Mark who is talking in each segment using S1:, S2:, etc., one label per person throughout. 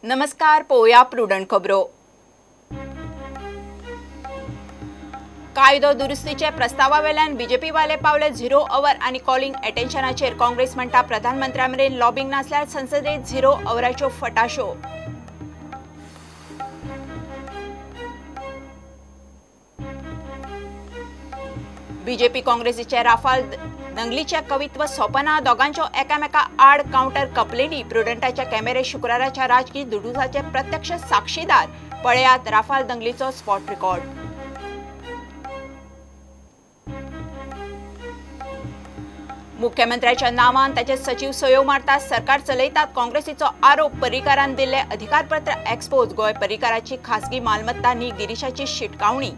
S1: नमस्कार, पळोवया प्रुडंट खबरो. कायदो दुरुस्तीचे प्रस्तावावेल्यान बीजेपीवाले पावले झिरो our आनी कॉलिंग अटेन्शनाचेर. काँग्रेस म्हणटा प्रधानमंत्र्या मेरेन लॉबिंग नासल्यार संसदेत झिरो अवराच्यो फटाशो. बीजेपी काँग्रेसीचे राफाल दंगलीचे कवित्व सोपना, दोगांच्यो एकामेका आड कावंटर कपलेली. प्रुडंटाच्या कॅमेरे शुक्राराच्या राजकी दुडूसाचे प्रत्यक्ष साक्षीदार. पळयात राफाल दंगलीचो स्पॉट रिकॉर्ड. मुख्यमंत्र्याच्या नावान ताचे सचिव सयो मारतात, सरकार चलयतात, काँग्रेसीचो आरोप. पर्रीकारान दिल्ले अधिकारपत्र एक्सपोज. गोंय पर्रीकाराची खासगी मालमत्ता न्ही, गिरीशाची शिटकावणी.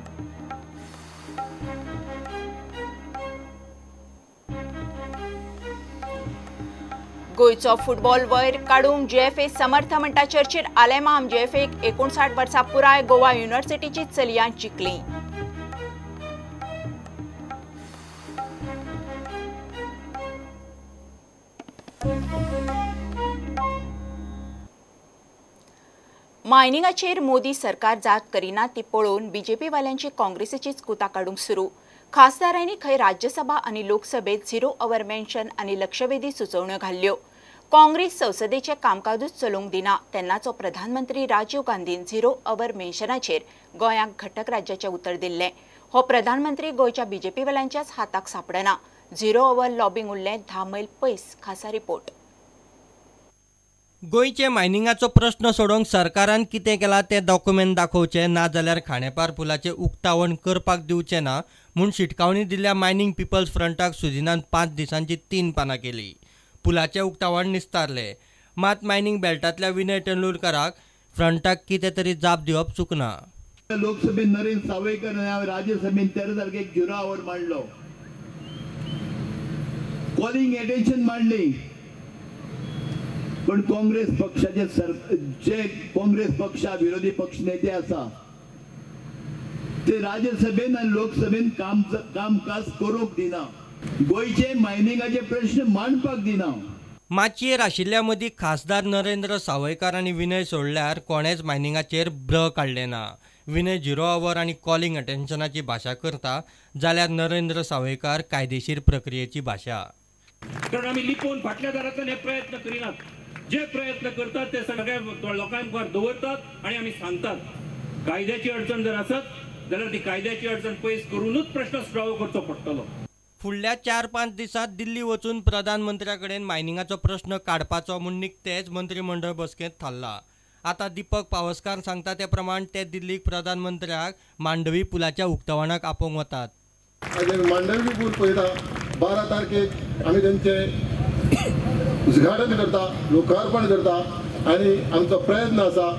S1: गोंयचो फुटबॉल वयर काडूंक जीएफए समर्थ म्हणटा चर्चीर आलेमाम. जीएफएक 59 वर्सां पुराय गोवा युनिव्हर्सिटीची चलयां जिखली. मायनिंगाचेर मोदी सरकार जाग करिना ती पळोवन बीजेपीवाल्यांची काँग्रेसीचीच कुतां काडूंक सुरू. खासदारांनी खंय राज्यसभा आनी लोकसभेत झिरो our mention आनी लक्षवेधी सुचोवण्यो घाल्ल्यो. काँग्रेस संसदेचें कामकाजूच चलोवंक दिना तेन्नाचो प्रधानमंत्री राजीव गांधीन झिरो our मेन्शनाचेर गोंयाक घटक राज्याचें उतर दिल्लें. हो प्रधानमंत्री गोंयच्या बीजेपीवाल्यांच्याच हाताक सांपडना. झिरो our lobbying उरलें 10 मैल पयस. खासा रिपोर्ट.
S2: गोंयचे मायनिंगाचो प्रश्न सोडोवंक सरकारान कितें केलां तें डॉक्युमेंट दाखोवचें, ना जाल्यार खांडेपार पुलाचें उक्तावण करपाक दिवचें ना म्हूण शिटकावणी दिल्ल्या मायनिंग पिपल्स फ्रंटाक सुदिनान 5 दिसांची 3 पानां केली. पुलाचें उक्तावण निस्तारलें, मात मायनिंग बेल्टांतल्या विनय तेंडुलकाराक फ्रंटाक कितें तरी जाप दिवप चुकना.
S3: लोकसभेत नरेंद्र सावयकर राज्यसभेत 13 तारखेक झिरो our मांडलो, कॉलिंग अटेन्शन मांडली, पण काँग्रेस पक्षाचे जे काँग्रेस पक्षा विरोधी पक्ष नेते आसा ते राज्यसभेन आनी लोकसभेन कामकाज करूंक दिना, गोंयचे मायनिंगाचे प्रश्न मांडपाक दिना.
S2: माचयेर आशिल्ल्या मदीं खासदार नरेंद्र सावयकार आनी विनय सोडल्यार कोणेच मायनिंगाचेर ब्र काडलें ना. विनय झिरो our आनी कॉलिंग अटेन्शनाची भाशा करता जाल्यार नरेंद्र सावयकार कायदेशीर प्रक्रियेची भाशा.
S4: कारण आमी लिपोवन फाटल्या दारांतल्यान हे प्रयत्न करिनात, जे प्रयत्न करतात ते सगळ्या लोकां मुखार दवरतात आनी आमी सांगतात. कायद्याची अडचण जर आसत जाल्यार ती कायद्याची अडचण पयस करूनच प्रश्न सुटावो करचो पडटलो.
S2: फुडल्या 4-5 दिसांत दिल्ली वचून प्रधानमंत्र्या कडेन मायनिंगाचो प्रश्न काडपाचो म्हूण निकतेच मंत्रीमंडळ बसकेंत थारला. आतां दीपक पावसकार सांगता ते प्रमाण ते दिल्लीक प्रधानमंत्र्याक मांडवी पुलाच्या उक्तावणाक आपोवंक वतात.
S5: मांडवी पूल पळयता 12 तारखेक आमी तेंचे उद्घाटन करता, लोकार्पण करता आनी आमचो प्रयत्न आसा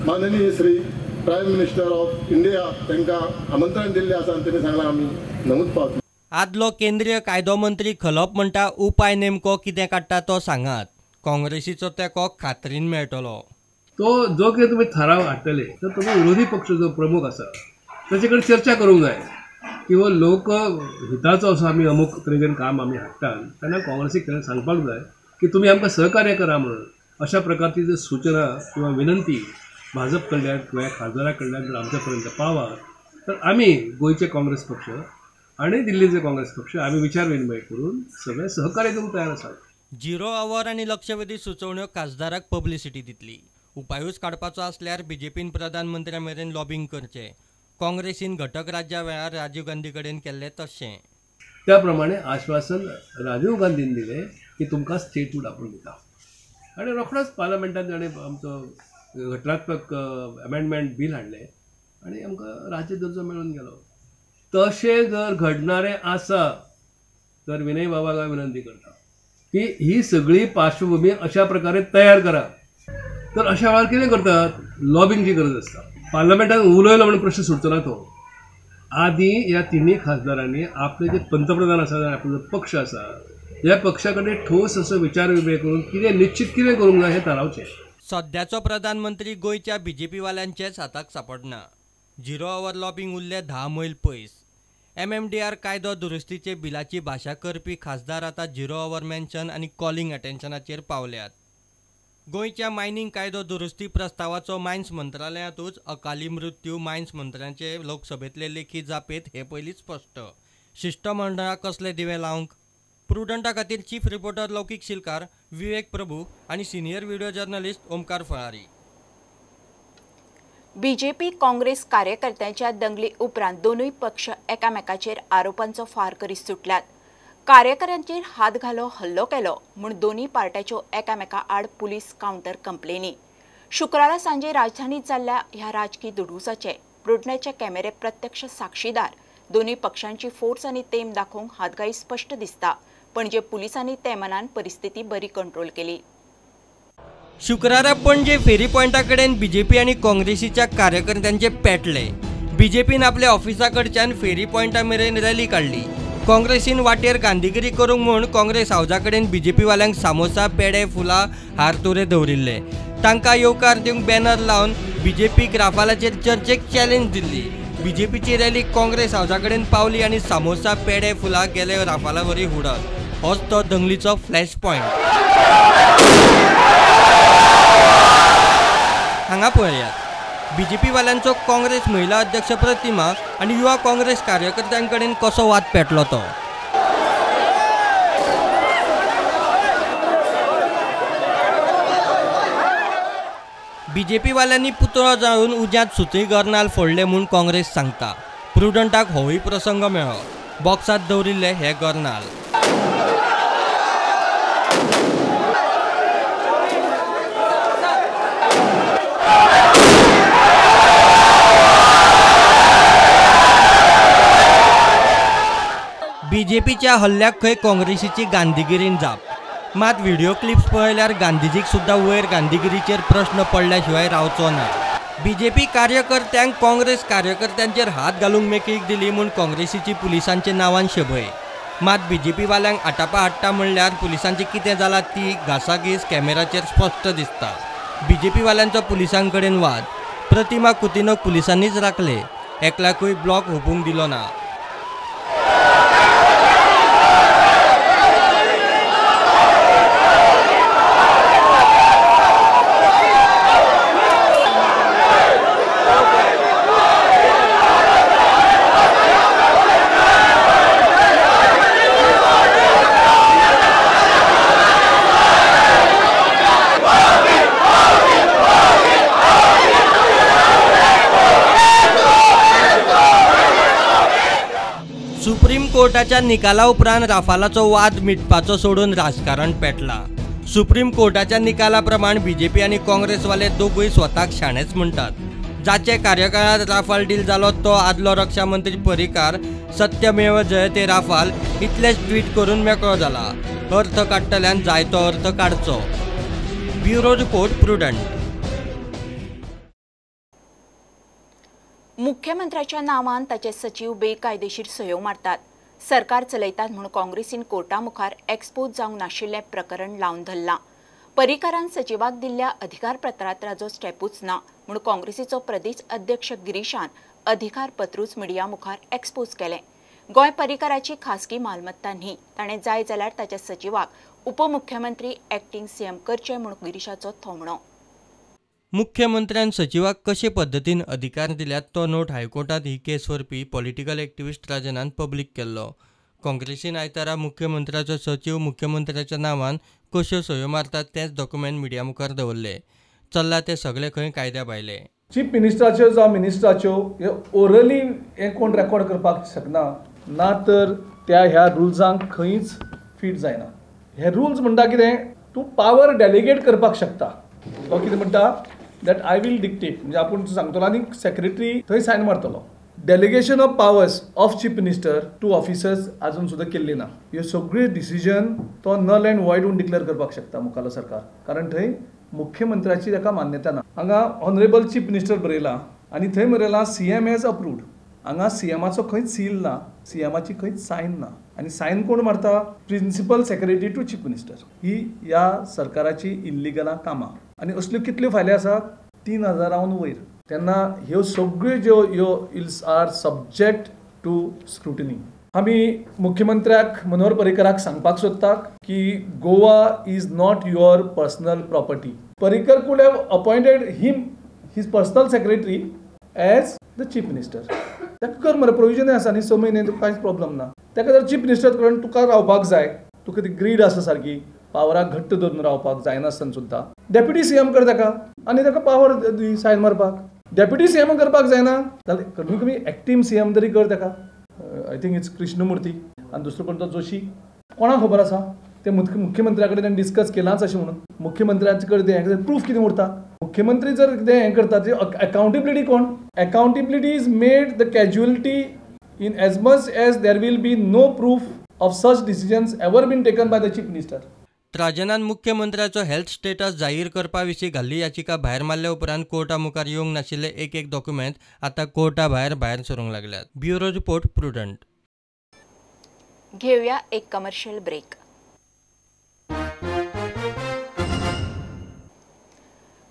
S5: माननीय Shri prime minister of India तांकां आमंत्रण दिल्लें आसा आनी तेणी सांगलां आमी नमूद पावतले.
S2: आदलो केंद्रीय कायदो मंत्री खलप म्हणटा उपाय नेमको कितें काडटा तो सांगात, काँग्रेसीचो तेंको खात्रीन मेळटलो.
S6: तो जो कितें तुमी थाराव हाडटले तर तुमी विरोधी पक्ष जो प्रमुख आसा ताचे कडेन चर्चा करूंक जाय की हो लोक हिताचो असो आमी अमूक तरेन काम आमी हाडटा तेन्ना काँग्रेसीक तेन्ना सांगपाक जाय की तुमी आमकां सहकार्य करा म्हणून. अशा प्रकारची जर सूचना किंवा विनंती भाजप कडल्यान किंवा खासदारा कडल्यान जर आमच्या पर्यंत पावत तर आमी गोंयचे काँग्रेस पक्ष आनी दिल्लीचे काँग्रेस पक्ष आमी विचार विनिमय करून सगळे सहकार्य करूंक तयार आसात.
S2: झिरो our आनी लक्षवेधी सुचोवण्यो खासदाराक पब्लिसिटी दितली. उपायूच काडपाचो आसल्यार बीजेपीन प्रधानमंत्र्या मेरेन लॉबिंग करचें, काँग्रेसीन घटक राज्या वेळार राजीव गांधी कडेन केल्लें तशें.
S6: त्या प्रमाणे आश्वासन राजीव गांधीन दिलें की तुमकां स्टेटहूड आपूण दिता आनी रोखडोच पार्लमेंटान ताणें आमचो घटनात्मक अमेंडमेंट बील हाडलें आनी आमकां राज्य दर्जो मेळून गेलो. तशें जर घडणारें आसा तर विनय बाबाक हांव विनंती करता की ही सगळी पार्श्वभूमी अशा प्रकारे तयार करा. तर अशा वेळार कितें करतात, लॉबिंगची गरज आसता. पार्लमेंटान उलयलो म्हणून प्रश्न सुटचो ना तो. आदी ह्या तिनूय खासदारांनी आपले जे पंतप्रधान आसा, आपलो जो पक्ष आसा ह्या पक्षा कडेन ठोस असो विचार विमय करून कितें निश्चित कितें करूंक जाय हें थारावचें.
S2: सद्याचो प्रधानमंत्री गोंयच्या बीजेपीवाल्यांचेच हाताक सांपडना. झिरो our lobbying उरलें 10 मैल पयस. MMDR कायदो दुरुस्तीचे बिलाची भाशा करपी खासदार आतां झिरो our mention आनी कॉलिंग अटेन्शनाचेर पावल्यात. गोंयच्या मायनिंग कायदो दुरुस्ती प्रस्तावाचो मायन्स मंत्रालयांतूच अकाली मृत्यू मायन्स मंत्र्यांचे लोकसभेंतले लेखी जापेत हे पयलींच स्पश्ट. शिश्टमंडळाक कसले दिवे लावंक? प्रुडंटा खातीर चीफ रिपोर्टर लौकीक शिलकार, विवेक प्रभू आनी senior video journalist Omkar Falari.
S1: BJP Congress कार्यकर्त्यांच्या दंगली उपरांत दोनूय पक्ष एकामेकाचेर आरोपांचो फार करीत सुटल्यात. कार्यकर्त्यांचेर हात घालो, हल्लो केलो म्हूण दोनूय पार्ट्याच्यो एकामेका आड पुलीस कावंटर कंप्लेनी. शुक्रारा सांजे राजधानीत जाल्ल्या ह्या राजकी दुडूसाचे प्रुडंटाचे कॅमेरे प्रत्यक्ष साक्षीदार. दोनूय पक्षांची फोर्स आनी तेम दाखोवंक हातघाई स्पश्ट दिसता. पणजे पुलिसांनी ते मनान परिस्थिती बरी कंट्रोल केली.
S2: शुक्रारा पणजे फेरी पॉयंटा कडेन बीजेपी आनी काँग्रेसीच्या कार्यकर्त्यांचे पेटले. बीजेपीन आपल्या ऑफिसा कडच्यान फेरी पॉयंटा मेरेन रॅली काडली. काँग्रेसीन वाटेर गांधीगिरी करूंक म्हूण काँग्रेस हावजा कडेन बीजेपीवाल्यांक सामोसा, पेडे, फुलां, हार तुरे दवरिल्ले. तांकां येवकार दिवंक बॅनर लावन बीजेपीक राफालाचेर चर्चेक चॅलेंज दिल्ली. बीजेपीची रॅली काँग्रेस हावजा कडेन पावली आनी सामोसा, पेडे, फुलां गेले राफाला वरी हुडत. होच तो दंगलीचो फ्लॅश पॉयंट. हांगा पळयात बीजेपीवाल्यांचो काँग्रेस महिला अध्यक्ष प्रतिमा आनी युवा काँग्रेस कार्यकर्त्यां कडेन कसो वाद पेटलो तो. बीजेपीवाल्यांनी पुतळो जाळून उज्यांत सुतळी गर्नाल फोडले म्हूण काँग्रेस सांगता. प्रुडंटाक होवूय प्रसंग मेळ्ळो. बॉक्सांत दवरिल्ले हे गर्नाल. बीजेपीच्या हल्ल्याक खंय काँग्रेसीची गांधीगिरीन जाप. मात व्हिडिओ क्लिप्स पळयल्यार गांधीजीक सुद्दां वयर गांधीगिरीचेर प्रश्न पडल्या शिवाय रावचो ना. बीजेपी कार्यकर्त्यांक काँग्रेस कार्यकर्त्यांचेर हात घालूंक मेकळीक दिली म्हूण काँग्रेसीची पुलिसांचे नांवान शबय. मात बीजेपीवाल्यांक आटापा हाडटा म्हणल्यार पुलिसांचें कितें जालां ती घासाघीस कॅमेराचेर स्पश्ट दिसता. बीजेपीवाल्यांचो पुलिसां कडेन वाद. प्रतिमा कुतिनोक पुलिसांनीच राखले. एकल्याकूय ब्लॉक हुपूंक दिलो ना. सुप्रीम कोर्टाच्या निकाला उपरांत राफालाचो वाद मिटपाचो सोडून राजकारण पेटला. सुप्रीम कोर्टाच्या निकाला प्रमाण बीजेपी आनी काँग्रेसवाले दोगूय स्वताक शाणेच म्हणटात. जाचे कार्यकाळांत राफाल डील जालो तो आदलो रक्षा मंत्री पर्रीकार सत्यमेव जयते राफाल इतलेच ट्वीट करून मेकळो जाला. अर्थ काडटल्यान जायतो अर्थ काडचो. Bureau report, Prudent.
S1: मुख्यमंत्र्याच्या नांवान ताचे सचीव बेकायदेशीर सयो मारतात, सरकार चलयतात म्हूण काँग्रेसीन कोर्टा मुखार एक्सपोज जावंक नाशिल्लें प्रकरण लावन धरलां. पर्रीकारान सचिवाक दिल्ल्या अधिकारपत्रांत ताजो स्टेपूच ना म्हूण काँग्रेसीचो प्रदेश अध्यक्ष गिरीशान अधिकारपत्रूच मिडिया मुखार एक्सपोज केलें. गोंय पर्रीकाराची खासगी मालमत्ता न्ही, ताणें जाय जाल्यार ताच्या सचिवाक उपमुख्यमंत्री एक्टिंग सीएम करचें म्हूण गिरीशाचो थोमणो.
S2: मुख्यमंत्र्यान सचिवाक कशे पद्दतीन अधिकार दिल्यात तो नोट हायकोर्टात ही केस व्हरपी पॉलिटिकल एक्टिविस्ट राजनान पब्लीक केल्लो. काँग्रेसीन आयतारा मुख्यमंत्र्याचो सचीव मुख्यमंत्र्याच्या नांवान कश्यो सयो मारतात तेच डॉक्युमेंट मिडिया मुखार दवरले. चल्ला ते सगळे खंय कायद्या भायले.
S7: चीफ मिनिस्टराच्यो जावं मिनिस्टराच्यो हे ओरली हे कोण रेकॉर्ड करपाक शकना, ना तर त्या ह्या रुल्सांक खंयच फीट जायना. हे रुल्स म्हणटा कितें, तूं पावर डेलिगेट करपाक शकता. तो कितें म्हणटा that I will dictate, म्हणजे आपूण सांगतलो आनी सेक्रेटरी थंय sign मारतलो. Delegation of powers of chief minister to officers अजून सुद्दां केल्ली ना. ह्यो सगळ्यो डिसिजन तो नल अँड वॉयड म्हूण डिक्लेअर करपाक शकता मुखाल्लो सरकार, कारण थंय मुख्यमंत्र्याची ताका मान्यता ना. हांगा ऑनरेबल चीफ मिनिस्टर बरयला आनी थंय बरयलां सीएम हॅज अप्रूव्ड. हांगा सीएमाचो खंयच सील ना, सीएमाची खंयच सायन ना, आनी सायन कोण मारता, principal secretary to chief minister. ही ह्या सरकाराची इल्लिगलां कामां. आनी असल्यो कितल्यो फायली आसात, 3000 वयर. तेन्ना ह्यो सगळ्यो ज्यो ह्यो ills are subject to scrutiny. आमी मुख्यमंत्र्याक मनोहर पर्रीकराक सांगपाक सोदतात की Goa is not your personal property. Parrikar could have appointed him his personal secretary as the chief minister. ताका कर मरे, प्रोविजनय आसा न्ही, 6 म्हयने तुका कांयच प्रॉब्लम ना. ताका जर चीफ मिनिस्टर करून तुका रावपाक जाय, तुका ती ग्रीड आसा सारकी, पावराक घट्ट धरून रावपाक जायनासतना सुद्दां डेप्युटी सीएम कर ताका आनी ताका पावर दी सायन मारपाक. डेप्युटी सीएम करपाक जायना जाल्यार कमी कमी एक्टींग सीएम तरी कर ताका. I think it's Krishnamurthy आनी दुसरो कोण तो जोशी, कोणाक खबर आसा ते मुख्यमंत्र्या कडेन ताणें डिस्कस केलांच अशें म्हणून. मुख्यमंत्र्याचे कडेन तें प्रूफ कितें उरता? मुख्यमंत्री जर कितें हें करता ती अकाउंटेबिलिटी कोण? Accountability is made the casualty in as much as there will be no proof of such decisions ever been taken by the chief minister.
S2: त्राजनान मुख्यमंत्र्याचो हेल्थ स्टेटस जाहीर करपा विशीं घाल्ली याचिका भायर मारल्या उपरांत कोर्टा मुखार येवंक नाशिल्ले एक एक डॉक्युमेंट आतां कोर्टा भायर भायर सरूंक लागल्यात. Bureau report, Prudent.
S1: घेऊया एक कमर्शियल ब्रेक.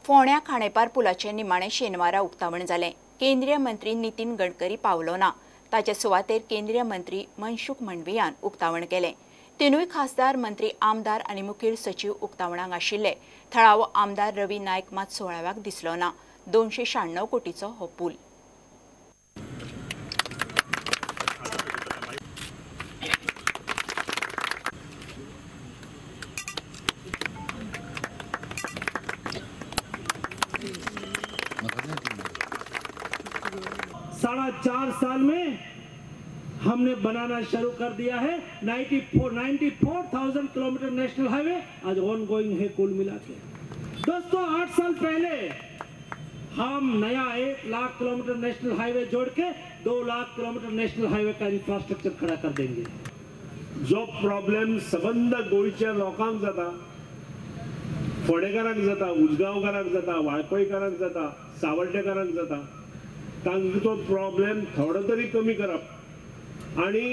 S1: फोंड्या खांडेपार पुलाचें निमाणें शेनवारा उक्तावण जालें. केंद्रीय मंत्री नितीन गडकरी पावलो ना, ताचे सुवातेर केंद्रीय मंत्री मनसुख मांडवियान उक्तावण केलें. तिनूय खासदार, मंत्री, आमदार आनी मुखेल सचीव उक्तावणाक आशिल्ले. थळावो आमदार रवी नायक मात सुवाळ्याक दिसलो ना. 296 कोटीचो हो पूल.
S4: साढ़ा 4.5 साल में हमने बनाना शुरू कर दिया है 94,000 किलोमीटर नेशनल हाईवे आज ऑन गोइंग है कुल मिला के। दोस्तों 8 साल पहले हम नया 1 लाख किलोमीटर नेशनल हाईवे जोड़ K 2 lakh kilometre national highway का इंफ्रास्ट्रक्चर खड़ा कर देंगे।
S8: जो प्रॉब्लेम सबंद गोंयच्या लोकांक जाता, फोंडेकारांक जाता, उजगांवकारांक जाता, वाळपयकारांक जाता, सावर्डेकारांक जाता, तांकां तो प्रॉब्लेम थोडो तरी कमी करप आनी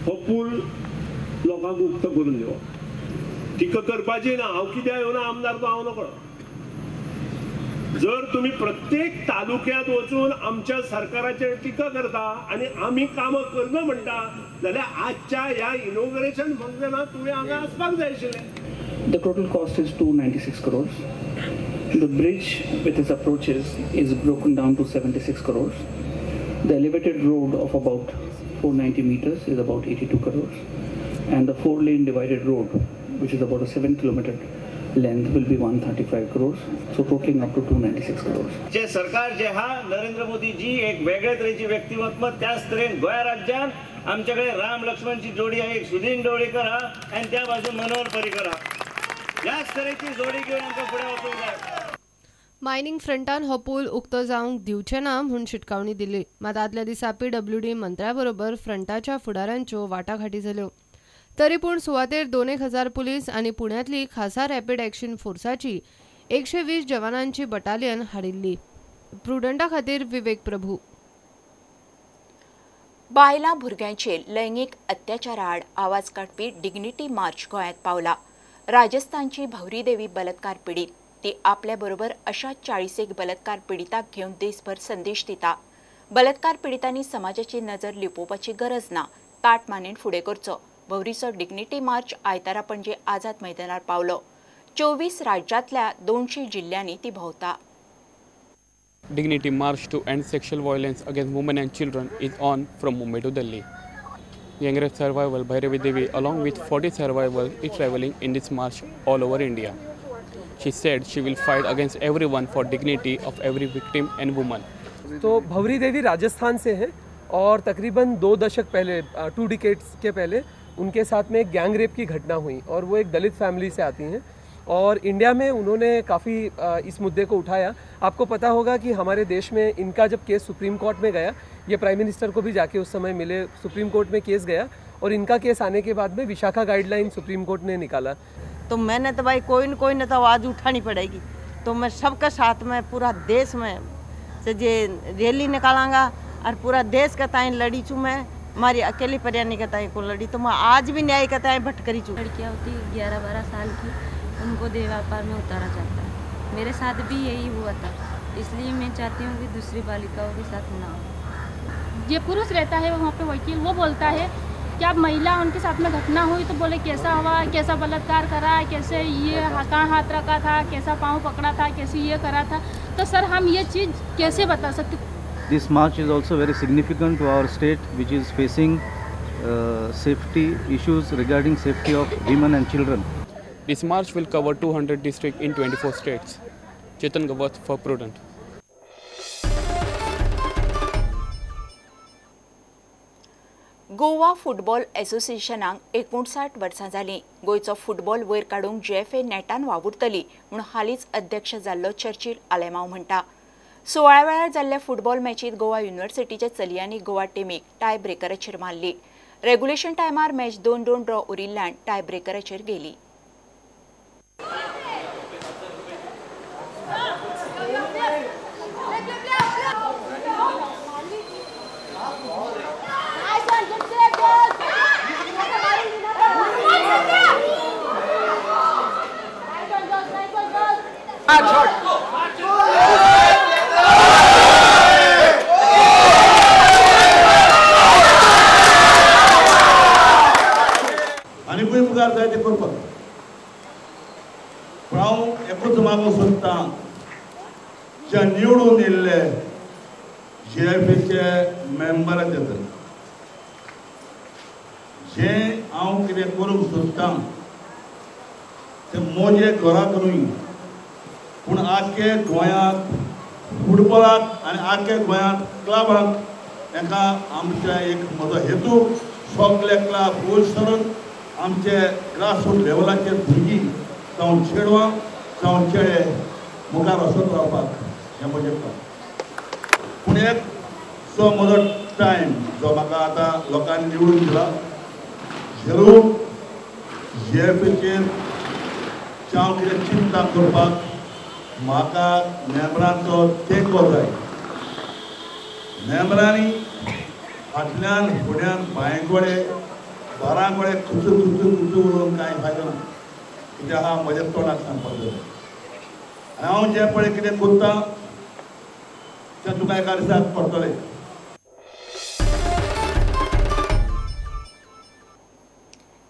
S8: हो पूल लोकांक उक्तो करून दिवप. टिका करपाची ना, हांव कित्याक येवना आमदार तो हांव नकळो. जर तुम्ही प्रत्येक तालुक्यात वचून आमच्या सरकाराचेर टिका करता आनी आमी कामां करना म्हणटा जाल्यार आजच्या ह्या इनॉग्रेशन फंक्शनाक तुवें हांगा आसपाक जाय आशिल्लें.
S9: The total cost is 296 crores. The bridge with its approaches is broken down to 76 crores. The elevated road of about 490 meters is about 82 crores. And the 4-lane divided road, which is about a 7 kilometer length, will be 135 crores. So totaling up to 296 crores.
S10: जे सरकार जे हा नरेंद्र मोदी जी एक वेगळे तरेची व्यक्तिमत्व, त्याच तरेन गोंय राज्यान आमच्याकडे राम लक्ष्मणची जोडी आहे, एक सुदीन ढवळीकर हा आणि त्या बाजून मनोहर पर्रीकर हा, ह्याच तरेची जोडी घेवन आमकां फुडें वचूंक जाय.
S11: मायनिंग फ्रंटान हो पूल उक्तो जावंक दिवचे ना म्हूण शिटकावणी दिली. मात आदल्या दिसा पीडब्ल्यूडी मंत्र्या बरोबर फ्रंटाच्या फुडाऱ्यांच्यो वाटाघाटी जाल्यो. तरी पूण सुवातेर 2,000 पुलीस आनी पुण्यांतली खासा रॅपीड ॲक्शन फोर्साची 120 जवानांची बटालियन हाडिल्ली. प्रुडंटा खातीर विवेक प्रभू.
S1: बायलां भुरग्यांचेर लैंगीक अत्याचारा आड आवाज काडपी डिग्निटी मार्च गोंयांत पावला. राजस्थानची भवरी देवी बलात्कार पिडीत, ती आपल्या बरोबर अशा 40 बलात्कार पिडितांक घेवन देशभर संदेश दिता. बलात्कार पिडितांनी समाजाची नजर लिपोवपाची गरज ना, ताट मानेन फुडें करचो. भवरीचो डिग्निटी मार्च आयतारा पणजे आझाद मैदानार पावलो. 24 राज्यांतल्या 200 जिल्ल्यांनी ती भोंवता.
S12: Dignity March to end sexual violence against women and children is on from Mumbai to Delhi. Gang rape survivor Bhairavi Devi along with 40 survivors is traveling in this march all over India. She said she will fight against everyone for dignity of every victim and woman.
S13: तो भंवरी देवी राजस्थान से हैं और तकरीबन 2 दशक पहले, 2 decades K पहले उनके साथ में एक गैंग रेप की घटना हुई और वो एक दलित फैमिली से आती हैं और इंडिया में उन्होंने काफ़ी इस मुद्दे को उठाया। आपको पता होगा कि हमारे देश में इनका जब केस सुप्रीम कोर्ट में गया, ये प्राइम मिनिस्टर को भी जाके उस समय मिले, सुप्रीम कोर्ट में केस गया और इनका केस आने के बाद में विशाखा गाइडलाइन सुप्रीम कोर्ट ने निकाला।
S14: तो मैंने तो भाई कोई न तो आवाज़ उठानी पड़ेगी, तो मैं सबके साथ में पूरा देश में से जे रैली निकालांगा और पूरा देश का ताई लड़ी छूँ मैं, हमारी अकेली परियानी का ताई को लड़ी, तो मैं आज भी न्याय का ताई भटकरी छूँ।
S15: लड़कियाँ होती 11-12 साल की, उनको देह व्यापार में उतारा जाता है। मेरे साथ भी यही हुआ था, इसलिए मैं चाहती हूँ कि दूसरी बालिकाओं के साथ ना हो।
S16: ये पुरुष रहता है वहाँ पे वकील, वो बोलता है क्या महिला उनके साथ में घटना हुई तो बोले कैसा हुआ, कैसा बलात्कार करा, कैसे ये कहाँ हाथ रखा था, कैसा पाँव पकड़ा था, कैसे ये करा था। तो सर हम ये चीज़ कैसे बता सकते।
S17: This march is also very significant to our state, which is facing safety issues regarding safety of women and children.
S12: This march will cover 200 districts in 24 states. Chetan Gavat for Prudent.
S1: Goa football असोसिएशनाक 59 वर्सां जालीं। गोंयचो football वयर काडूंक GFA नेटान वावुरतली म्हूण हालींच अध्यक्ष जाल्लो चर्चिल आलेमांव म्हणटा। सुवाळ्या वेळार जाल्ल्या फुटबॉल मॅचींत गोवा युनिव्हर्सिटीच्या चलयांनी गोवा टिमीक टाय ब्रेकराचेर मारली। रेग्युलेशन टायमार मॅच 2-2 ड्रॉ उरिल्ल्यान टाय ब्रेकराचेर गेली।
S18: आनीकूय मुखार जाय तें करपाक, पूण हांव एकूच मागूंक सोदतां, जे निवडून येयल्ले जीएफएचे मेंबराचे तरी जें हांव कितें करूंक सोदतां तें म्हजे घराक न्हय, पूण आख्खे गोंयांत फुटबॉलाक आनी आख्खे गोंयांत क्लबांक तांकां आमच्या एक म्हजो हेतू सगळे क्लब वयर सरून आमचे ग्रासरूट लेवलाचेर भुरगीं जावं चेडवां जावं चेडे मुखार वचत रावपाक हें म्हजें काम। पूण एक जो म्हजो टायम जो म्हाका आतां लोकांनी निवडून दिला, जरूर जीएफएचेर हांव कितें चिंता करपाक म्हाका मेंबरांचो तेंको जाय। मेंबरांनी फाटल्यान फुड्यान बांयकडे बारां कडेन कुचू कुचू कुचू उलोवन कांय फायदो ना, कित्याक आहा म्हज्या तोंडाक सांगपाक जाय। आनी हांव जें पळय कितें करता तें तुका एका दिसाक पडटलें।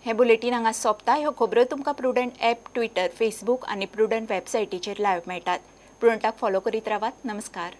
S1: हे बुलेटीन हांगा सोंपता। ह्यो खबरो तुमकां प्रुडंट ॲप, ट्विटर, फेसबूक आनी प्रुडंट वेबसायटीचेर लायव्ह मेळटात। प्रुडंटाक फॉलो करीत रावात। नमस्कार।